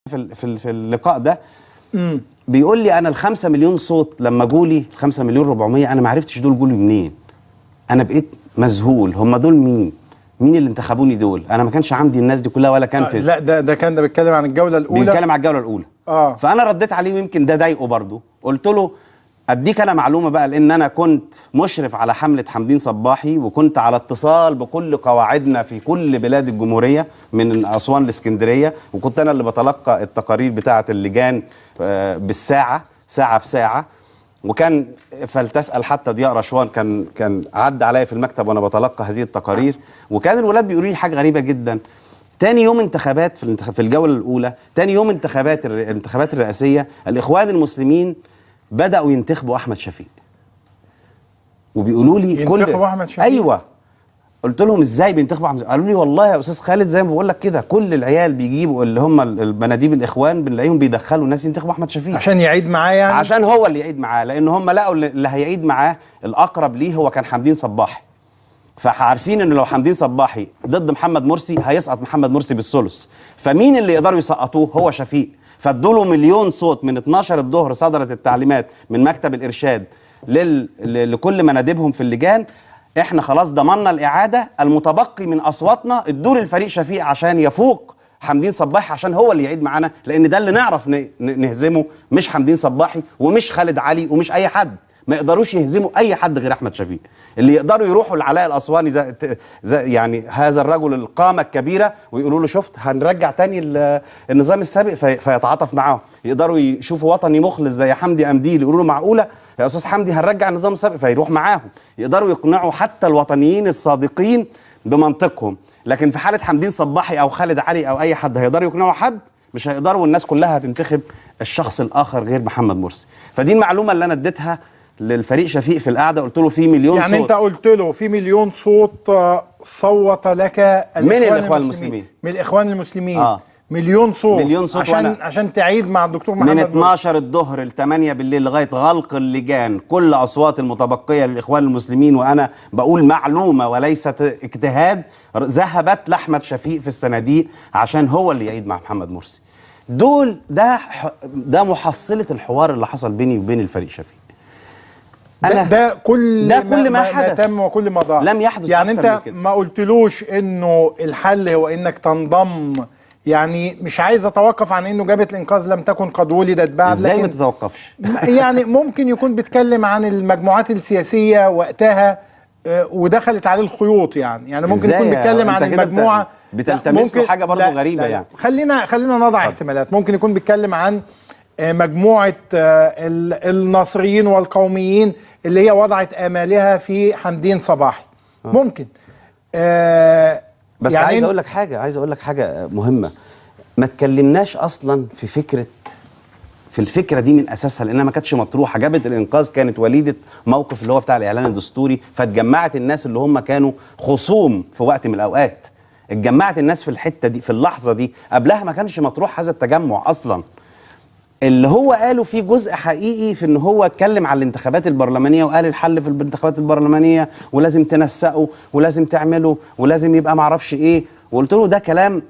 في اللقاء ده بيقول لي انا ال5 مليون صوت لما جولي 5 مليون 400 انا ما عرفتش دول جولي منين، انا بقيت مذهول، هم دول مين؟ مين اللي انتخبوني دول؟ انا ما كانش عندي الناس دي كلها ولا كان في. لا ده كان ده بيتكلم عن الجولة الاولى، بيتكلم على الجولة الاولى. فانا رديت عليه ويمكن ده ضايقه برضه، قلت له اديك انا معلومة بقى، لان انا كنت مشرف على حمله حمدين صباحي وكنت على اتصال بكل قواعدنا في كل بلاد الجمهورية من اسوان لاسكندريه، وكنت انا اللي بتلقى التقارير بتاعه اللجان بالساعة، ساعة بساعة، وكان فلتسال حتى ضياء رشوان كان عدى عليا في المكتب وانا بتلقى هذه التقارير، وكان الولاد بيقولوا لي حاجة غريبة جدا. تاني يوم انتخابات في الجولة الاولى، تاني يوم انتخابات الانتخابات الرئاسية، الاخوان المسلمين بدأوا ينتخبوا أحمد شفيق، وبيقولوا لي كل ينتخبوا أحمد شفيق؟ أيوه. قلت لهم إزاي بينتخبوا أحمد شفيق؟ قالوا لي والله يا أستاذ خالد زي ما بقول لك كده، كل العيال بيجيبوا اللي هم المناديب الإخوان بنلاقيهم بيدخلوا الناس ينتخبوا أحمد شفيق عشان يعيد معاه، يعني عشان هو اللي يعيد معاه، لأن هم لقوا اللي هيعيد معاه الأقرب ليه هو كان حمدين صباحي، فعارفين إنه لو حمدين صباحي ضد محمد مرسي هيسقط محمد مرسي بالثلث، فمين اللي يقدروا يسقطوه؟ هو شفيق. فادوا له مليون صوت من 12 الظهر، صدرت التعليمات من مكتب الإرشاد لكل مناديبهم في اللجان، احنا خلاص ضمننا الإعادة، المتبقي من أصواتنا ادوا للفريق شفيق عشان يفوق حمدين صباحي، عشان هو اللي يعيد معانا، لأن ده اللي نعرف نهزمه، مش حمدين صباحي ومش خالد علي ومش أي حد، ما يقدروش يهزموا أي حد غير أحمد شفيق. اللي يقدروا يروحوا لعلاء الأسواني زي يعني هذا الرجل القامة الكبيرة ويقولوا له شفت هنرجع تاني النظام السابق، فيتعاطف معاهم. يقدروا يشوفوا وطني مخلص زي حمدي قنديل يقولوا له معقولة يا أستاذ حمدي هنرجع النظام السابق، فيروح معاهم. يقدروا يقنعوا حتى الوطنيين الصادقين بمنطقهم، لكن في حالة حمدين صباحي أو خالد علي أو أي حد هيقدروا يقنعوا حد؟ مش هيقدروا، والناس كلها هتنتخب الشخص الآخر غير محمد مرسي. فدي المعلومة اللي أنا اديتها للفريق شفيق في القعدة، قلت له في مليون يعني صوت. انت قلت له في مليون صوت صوت لك من الاخوان المسلمين، من الاخوان المسلمين. مليون صوت، مليون صوت، عشان تعيد مع الدكتور محمد من 12 الظهر ل 8 بالليل لغاية غلق اللجان، كل اصوات المتبقية للاخوان المسلمين، وانا بقول معلومة وليست اجتهاد، ذهبت لاحمد شفيق في الصناديق عشان هو اللي يعيد مع محمد مرسي. دول ده محصله الحوار اللي حصل بيني وبين الفريق شفيق. أنا ده كل ما حدث تم وكل ما ضاع لم يحدث. يعني انت ما قلتلوش انه الحل هو انك تنضم، يعني مش عايز اتوقف عن انه جبهة الانقاذ لم تكن قد ولدت بعد، ازاي ما تتوقفش؟ يعني ممكن يكون بيتكلم عن المجموعات السياسية وقتها ودخلت عليه الخيوط، يعني ممكن يكون بيتكلم عن المجموعة بتلتمس له حاجة برضه غريبة. يعني خلينا نضع احتمالات، ممكن يكون بيتكلم عن مجموعة الناصريين والقوميين اللي هي وضعت امالها في حمدين صباحي. ممكن. بس يعني عايز اقول لك حاجة، عايز اقول لك حاجة مهمة، ما تكلمناش اصلا في فكرة، في الفكرة دي من اساسها، لانها ما كانتش مطروحة. جبهة الانقاذ كانت وليده موقف اللي هو بتاع الاعلان الدستوري، فاتجمعت الناس اللي هم كانوا خصوم في وقت من الاوقات، اتجمعت الناس في الحتة دي في اللحظة دي، قبلها ما كانش مطروح هذا التجمع اصلا. اللي هو قاله في جزء حقيقي في ان هو اتكلم على الانتخابات البرلمانية وقال الحل في الانتخابات البرلمانية ولازم تنسقوا ولازم تعملوا ولازم يبقى معرفش ايه، وقلت له ده كلام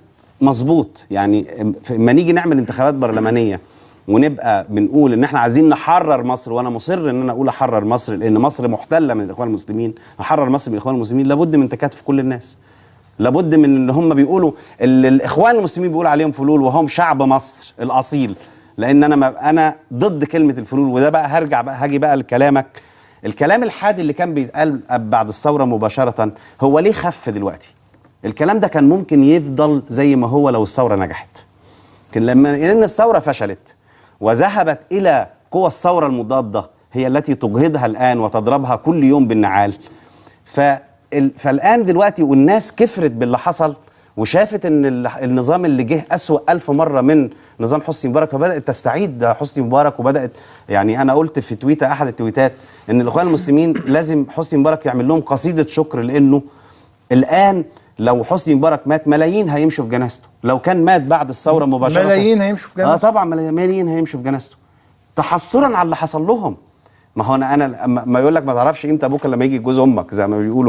مظبوط. يعني لما نيجي نعمل انتخابات برلمانية ونبقى بنقول ان احنا عايزين نحرر مصر، وانا مصر ان انا اقول احرر مصر لان مصر محتلة من الاخوان المسلمين، احرر مصر من الاخوان المسلمين لابد من تكاتف كل الناس، لابد من ان هم بيقولوا اللي الاخوان المسلمين بيقولوا عليهم فلول وهم شعب مصر الاصيل، لان انا ضد كلمة الفلول. وده بقى هرجع بقى هاجي بقى لكلامك، الكلام الحاد اللي كان بيتقال بعد الثورة مباشرة هو ليه خف دلوقتي؟ الكلام ده كان ممكن يفضل زي ما هو لو الثورة نجحت، لكن لما لان الثورة فشلت وذهبت الى قوى الثورة المضادة هي التي تجهضها الان وتضربها كل يوم بالنعال، فالان دلوقتي والناس كفرت باللي حصل وشافت ان النظام اللي جه اسوأ 1000 مرة من نظام حسني مبارك، فبدات تستعيد حسني مبارك. وبدات يعني انا قلت في تويته، احد التويتات، ان الاخوان المسلمين لازم حسني مبارك يعمل لهم قصيدة شكر، لانه الان لو حسني مبارك مات ملايين هيمشوا في جنازته، لو كان مات بعد الثورة مباشرة ملايين هيمشوا في جنازته. طبعا ملايين هيمشوا في جنازته تحسرا على اللي حصل لهم. ما هو انا ما يقول لك ما تعرفش امتى ابوك لما يجي جوز امك زي ما بيقولوا.